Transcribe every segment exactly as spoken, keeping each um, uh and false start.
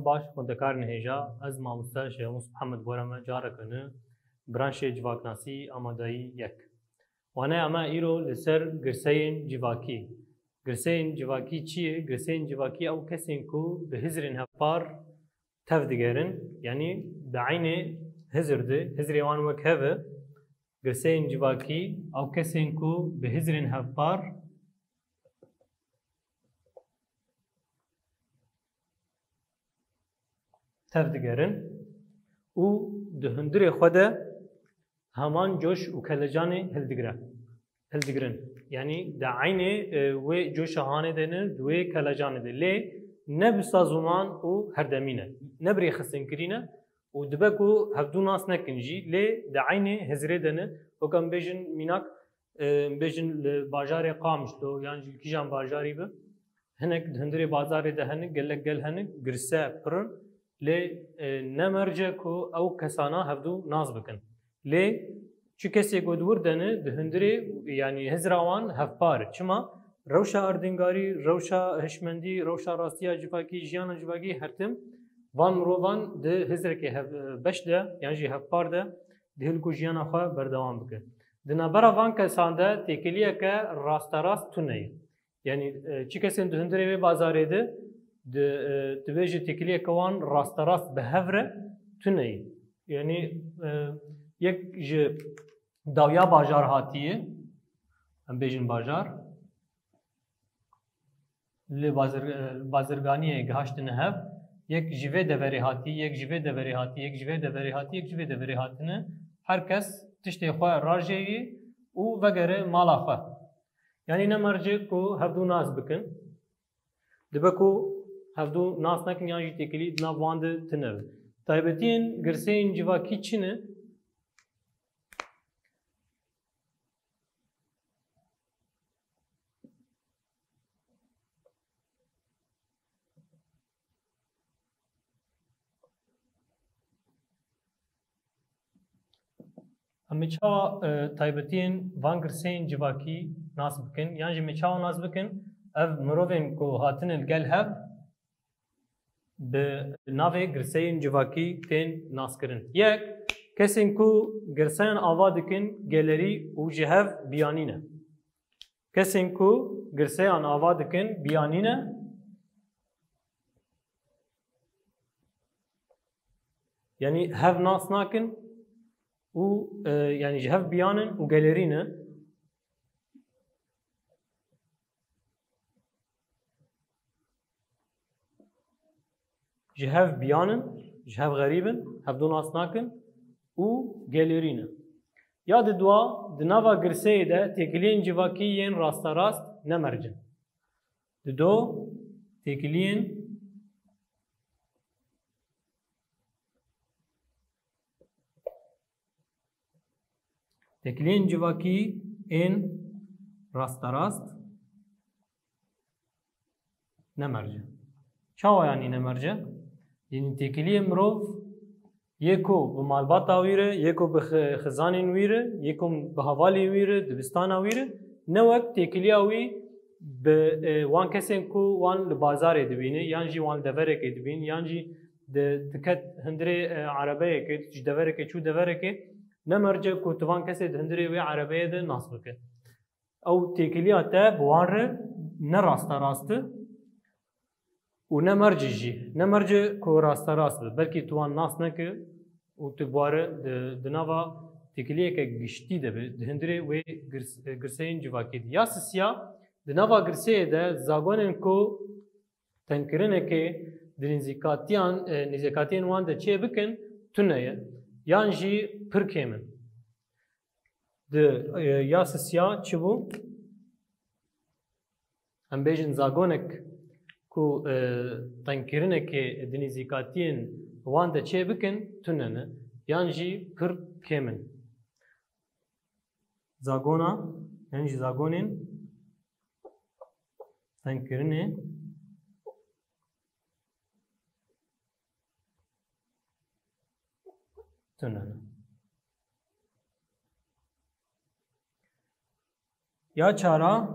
Baş, xwendekarên hêja, ez mamoste Şêxmûs Mihemed Boreme careke nû, branşê civaknasî amadayî yek. Waneya me îro li ser girseyên civakî. Girseyên civakî çi ye? Girseyên civakî ew kesên ku bi hizrên hevpar tev digerin, yanî di eynê hizr de, hizrê wan wek hev e. Girseyên civakî ew kesên ku bi hizrên hevpar tev digerin û di hundirê xwe de heman coş û kelecanê hildigire, hildigirin. Yanî di eynê, e, wê coşa hanê de ne, di wê kelecanê de. Lê ne bi sazûman û herdemî ne. Ne bi rêxistinkirî ne û dibe ku hevdû nas nekin jî, lê di eynê hizrê de ne. Wek em bêjin mînak, e, em bêjin li bajarê Qamişlo yan jî li kîjan bajarî bi, hinek di hundirê bazarê de hene, gelek gel hene, girse pir in. Lê, e, ne merc e ku ew kesana hevdû nas bikin. Lê çi kesê ku di wir de ne, di hundirê, yanî hizra wan hevpar e. Çima? Rewşa erdingarî, rewşa hişmendî, rewşa rastiya civakî, jiyana civakî her tim van mirovan di hizrekê hev-, beş de, yan jî hevpar de, di hilk û jiyana xwe berdewam bike. Di navbera van kesan de têkiliyeke rasterast tune ye. Yanî, e, çi kesên di hundirê vê bazarê de, di, e, dibêje têkiliyeke wan rasterast bi hev re tune ye. Yanî, e, yek ji dawiya bajar hatiye, em bêjin bajar, li bazir-, e, bazirganiyê gihaştine hev, yek ji vê deverê hatî, yek ji vê deverê hatî, yek ji vê deverê hatî, yek ji vê deverê hatine. Her kes tiştê xwe rajêyî û vegere mala xwe. Yanî ne merc e ku hevdû nas bikin. Dibe ku hevdû nas nekin yan jî têkilî di nav wan de tune be. Taybetiyên girseyên civakî çi ne? Em ê çawa, e, taybetiyên van girseyên civakî nas bikin? Yan jî em ê çawa nas bikin? Ev mirovên ku hatine li gel hev bi navê girseyên civakî tên naskirin. Yek, kesên ku girseyan ava dikin gelerî û ji hev biyanî ne. Kesên ku girseyan ava dikin biyanî ne, yanî hev nas nakin û, e, yanî ji hev biyan in û gelerî ne. Ji hev biyan in, ji hev xerîb in, hevdû nas nakin û gelerî ne. Ya di dua, di nava girseyê de têkiliyên civakî yên rasterast ne merc in. Di do, têkiliyên Têkiliyên civakî ên rasterast ne merc e. Çawa yanî ne merc e? Yanî têkiliyê mirov yê ku bi malbata wî re, yê ku bi xi-, xizanên wî re, yê ku bi hevalên wî re, dibistana wî re, ne wek têkiliya wî bi, e, wan kesên ku wan li bazarê dibîne, yan jî wan li deverekê dibîn, yan jî di, diket hundirê, e, erebeyekê, ji deverekê çû deverekê, ne merc e ku tu van kesê di hundirê wê erebeyê de nas bike. Ew têkiliya te bi wan re ne rasterast e û ne merc e jî. Ne merc e ku rasterast be. Belkî tu wan nas neke û tu bi wan re di, di nava têkiliyeke giştî de be, di hundirê wê girs-, girseyên civakî de. Ya sisiya, di nava girseyê de zagonên ku tengkirinekê di nêzîkatiyan, e, nêzîkatiyên wan de çê bikin, tune ye. Yan jî pir kêm in. Di, e, ya sisiya çi bû? Em bêjin zagonek ku, e, tengkirinekê di nêzîkatiyên wan de çê bikin, tune ne. Yan jî pir kêm in. Zagona, yan jî zagonên tengkirinê tune ne. Ya çara,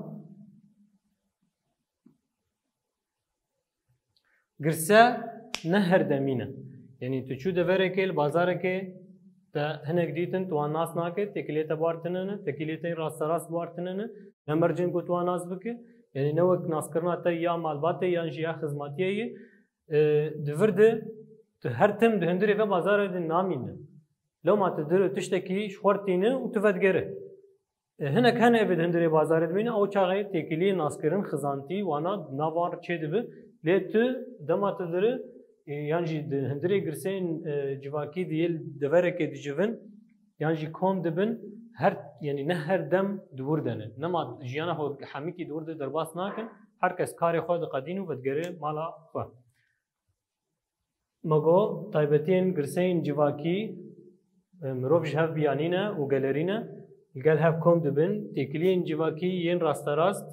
girse ne her demî ne. Yanî tu çû deverekê, li bazarekê te hinek dîtin, tu wan nas nake, têkiliyê te bar tune ne, têkiliyê te rasterast bar tune ne, ne mercên ku tu wan nas bike. Yanî ne wek naskirina te ya malbatê yan jî ya xizmatiyê ye. E, di vir de tu her tim di hundirê ve bazarê de namîne. Lewma tu dir tiştekî ji xwe re tîne û tu vedigere. E, hinek hene evê di hundirê bazarê dimîne, ew çaxê têkiliyê naskirin, xizantî, wana di nav wan re çêdibe. Lê tu dema tu diri, e, yan jî di hundirê girseyên, e, civakî di yê deverekê dicivin, yan jî kom dibin, her, yanî ne her dem di wir de ne. Nema jiyana xwe hemikî di wir de derbas nakin, her kes karê xwe diqedîn û vedigere mala xwe. Me got, taybetiyên girseyên civakî, e, mirov ji hev biyanî ne û gelerî ne, li gel hev kom dibin, têkiliyên civakî yên rasterast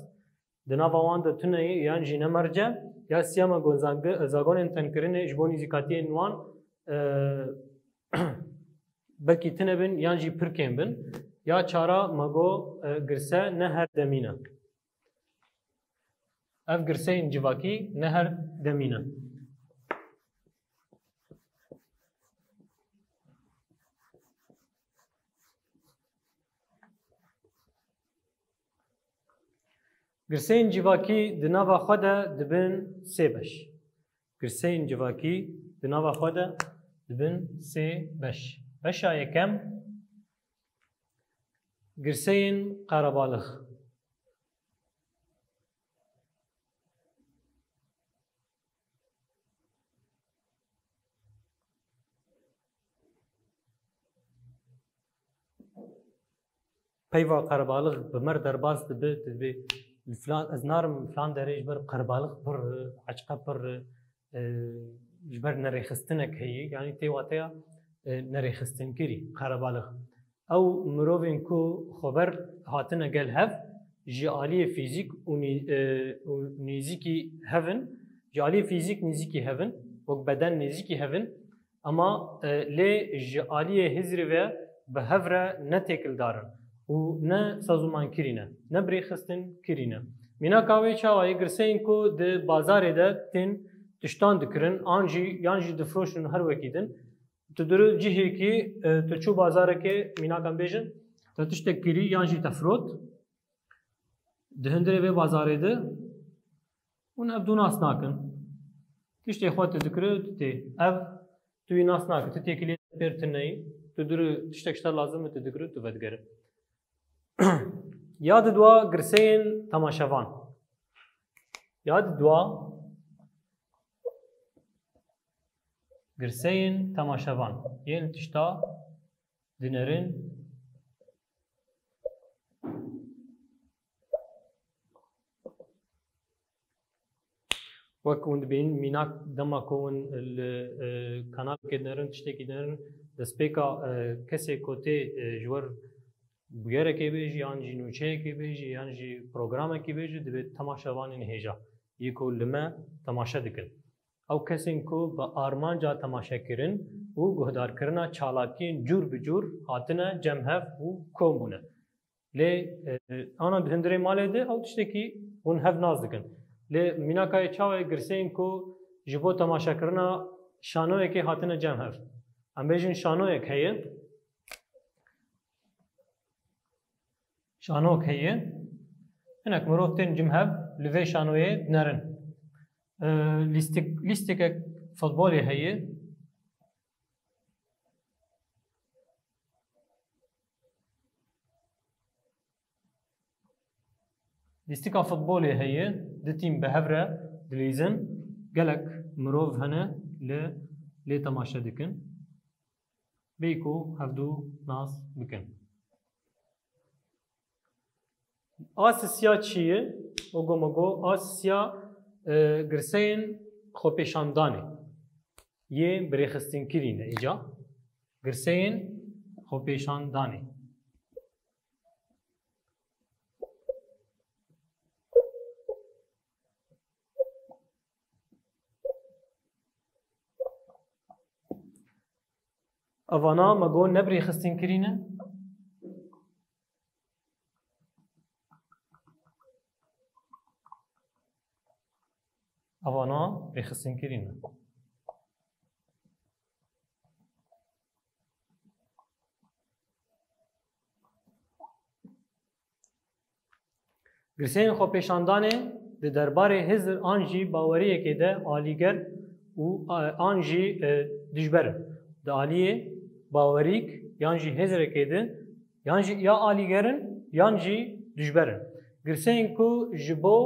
di nava wan de tune ye yan jî ne merc e, ya siya me got, zang-, zagonên tenkirinê ji bo nîzîkatiyên wan, e, belkî tune bin yan jî pir kêm bin. Ya çara me got, e, girse ne her demî ne. Ev girseyên civakî ne her demî ne. Girseyên civakî di nava xwe de dibin sê beş. Girseyên civakî di nava xwe de dibin sê beş. Beşa yekem, girseyên qerebalix. Peyva qerebalix bi me re derbas dibe, dibe li filan, ez narim filan derê ji ber qerebalix pir e, eçqe pir e, e, ji ber nerêxistinek heye, yanî tê wateya, e, nerêxistinkirî, qerebalix. Ew mirovên ku xweber hatine gel hev, ji aliyê fîzîk û nî-, e, û nêzîkî hev in, ji aliyê fîzîk nêzîkî hev in, wek beden nêzîkî hev in, ema, e, lê ji aliyê hizrî ve bi hev re ne têkildar in û ne sazûmankirî ne, ne birêxistinkirî ne. Mînaka wê çawa ye? Girseyên ku di bazarê de tên tiştan dikirin, an jî, yan jî difroşin her wekî din. Tu duru cihêkî, e, tu çû bazarekê, mînaka em bêjin, te tiştek kirî yan jî te firot, di hundirê vê bazarê de hûn ev du nas nakin. Tiştê xwe tu dikiri, tu tê. Ev tu wî nas nake. Tu têkiliyê pêr tune yî. Tu duru tiştek ji te lazim e, tu dikiri, tu vedigere. Ya di dua girseyên temaşevan. Ya di dua girseyên temaşevan. Yên tişta dinerin. Wek hûn dibînin, mînak dema ku hûn li, e, kanalekê dinerin, tiştekî dinerin, destpêka, e, kesê ku tê, e, ji wir bûyerekê bêjî, yan jî nûçeyekê bêjî, yan jî programekî bêjî, divê temaşevanên hêja, yê ku li me temaşe dikin. Ew kesên ku bi armanca temaşekirin û guhdarkirina çalakiyên cûr bi cûr hatine cem hev û kom bûne. Lê, e, ana di hundirê malê de ew tiştekî hûn hev nas dikin. Lê mînaka yê çawa ye girseyên ku ji bo temaşekirina şanoyekê hatine cem hev. Em bêjin şanoyek heye. Şanok heye. Hinek mirov tên cem hev li vê şanoyê dinerin. E, lîstik-, lîstikek futbolê heye. Lîstika futbolê heye, du tîm bi hev re dilîzin, gelek mirov hene li lê temaşe dikin. Bê ku hevdu nas bikin. A sisiya çi ye? Ogo mogo, a sisiya, e, girseyên xwepêşandanê yê birêxistinkirî ne îca. Girseyên xwepêşandanê. Evana me got ne birêxistinkirî ne. Evana birêxistinkirî ne. Girseyên xwepêşandanê di derbarê hizir an jî baweriyekê de alîger û, e, an jî, e, dijber in. Di aliyê bawerîk yan jî hizrekê de yan jî ya alîger in yan jî dijber in. Girseyên ku ji bo,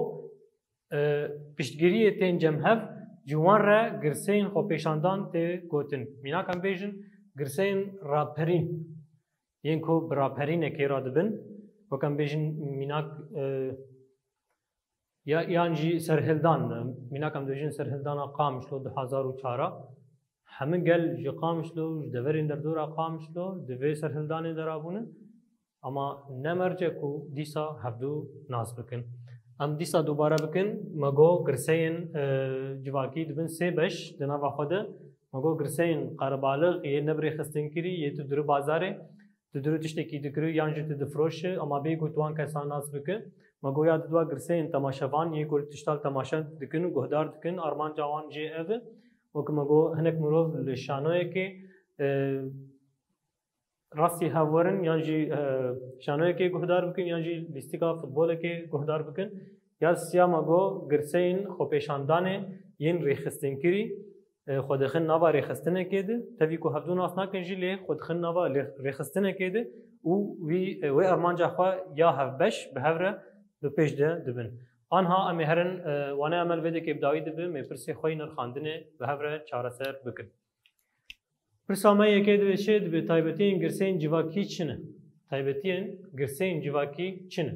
e, piştgiriyê tên cem hev, ji wan re girseyên xwepêşandan tê gotin. Mînak em bêjin girseyên raperîn. Yên ku bi raperînekê re dibin, wek em bêjin mînak, e, ya, yan jî serhildan, mînak em dibêjin serhildana Qamişlo du hezar û çar a. Hemû gel ji Qamişlo, ji deverên derdora Qamişlo di vê serhildanê de rabûne. Ama ne merce ku dîsa hevdu nas bikin. Em dîsa dubare bikin, me got girseyên, e, civakî dibin sê beş di nava xwe de. Me got girseyên qerebalix yê nebrêxistinkirî, yê tu duri bazarê, tu duri tiştekî dikiri yan jî tu difiroşi, ama bêyî ku tu wan kesan nas biki. Me got ya didwa girseyên temaşevan, yê ku tiştal temaşe dikin û guhdar dikin, armanca wan jê ev e. Wek me got hinek mirov li şanoyekê, e, rastî hev werin yan jî, e, şanoyekê guhdar bikin yan jî lîstika futbolekê guhdar bikin. Ya siya me got girseyên xwepêşandanê yên rêxistinkirî, e, xwe dixin nava rêxistinekê de, tevî ku hevdu nas nakin jî lê xwe dixin nava lê-, rêxistinekê de û wî, e, wê armanca xwe ya hevbeş bi hev re bi pêş de dibin. Anha em ê herin, e, wane em li vê dekê bi dawî dibin, em ê pirsê xwe yî nirxandinê bi hev re çareser bikin. Pirsa me yekê divê çi? Divê taybetiyên girseyên civakî çi ne? Taybetiyên girseyên civakî çi ne?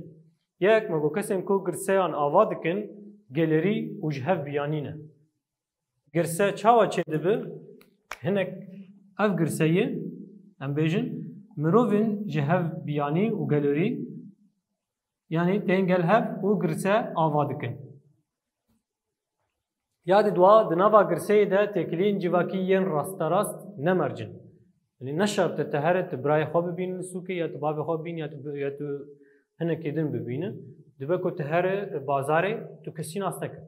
Yek, me got kesên ku girseyan ava dikin, gelêrî û ji hev biyanî ne. Girse çawa çêdibe? Hinek ev girse ye, em bêjin, mirovên ji hev biyanî û gelêrî, yanî tên gel hev û girse ava dikin. Ya di dua, di nava girseyê de têkiliyên civakî yên rasterast ne merc in. Yanî ne şert e tu here tu birayê xwe bibînî li sûkê, ya tu bavê xwe bibînî, ya tu, ya tu hinekî din bibînî. Dibe ku tu here bazarê, tu kesî nas neke.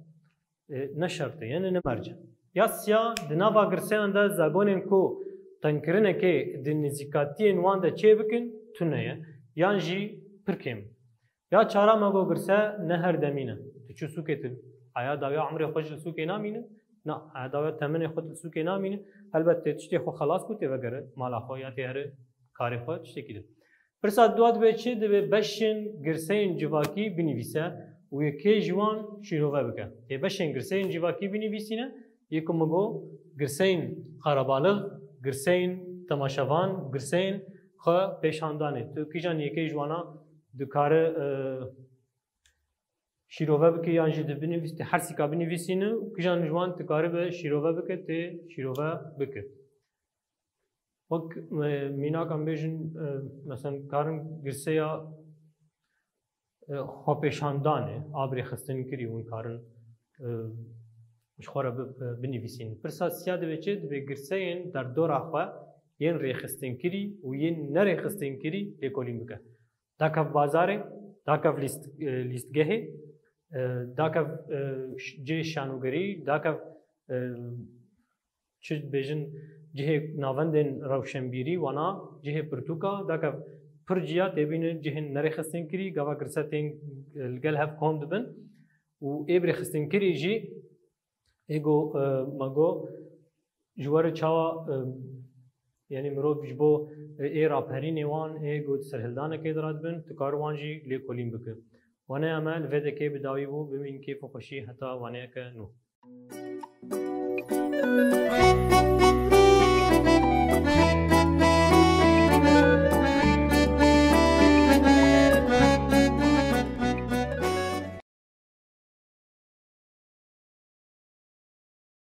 E, ne şert e, yani ne merc e. Ya siya, di nava girseyan de zagonên ku tengkirinekê di nêzîkatiyên wan de çê bikin, tune ye, yan jî pir kêm. Ya çara me got girse ne her demî ne. Tu çû sûkê tu, aya dawiya emrê xwe ji li sûkê namîne? Na, aya dawiya temenê xwe tu li sûkê namîne. Helbet tê tiştê xwe xelas ku tê vegere mala xwe ya tê here karê xwe tiştekî din. Pirsa dua dibe çi? Dibe beşên girseyên civakî binivîse û yekê ji wan şîrove bike. Tê beşên girseyên civakî binivîsîne, yê ku min got girseyên qerebalix, girseyên temaşevan, girseyên xwe pêşandanê. Tu kîjan yekê ji wana dikare, e, şîrove bike yan jî di binivîs-, di hersîka binivîsîne û kîjan ji wan dikaribe şîrove bike, tê şîrove bike. Wek, e, mînak em bêjin, e, mesela karin girseya, e, xwepêşandanê, a birêxistinkirî hûn karin, e, ji xwe re bi-, e, binivîsîn. Pirsa siya divê çi? Divê girseyên derdora xwe yên rêxistinkirî û yên nerêxistinkirî lêkolîn bike. Dakev bazarê, dakev lîst-, e, lîstgehê, e, dakev, e, ş-, cihê şanogerî, dakev, e, çi dibêjin, cihê navendên rewşenbîrî, wana cihê pirtûka, dakev pir ciya tê bînin cihên nerêxistinkirî, gava girse tên, e, li gel hev kom dibin û ê birêxistinkirî jî ê got, e, me got, ji we re çawa, e, yanî mirov ji bo, e, ê raperînê wan, ê got serhildanekê de radibin, tu kar wan jî lêkolîn bike. Waneya me li vê dekê bi dawî bû, bimîn kêf û xweşî heta waneyeke nû.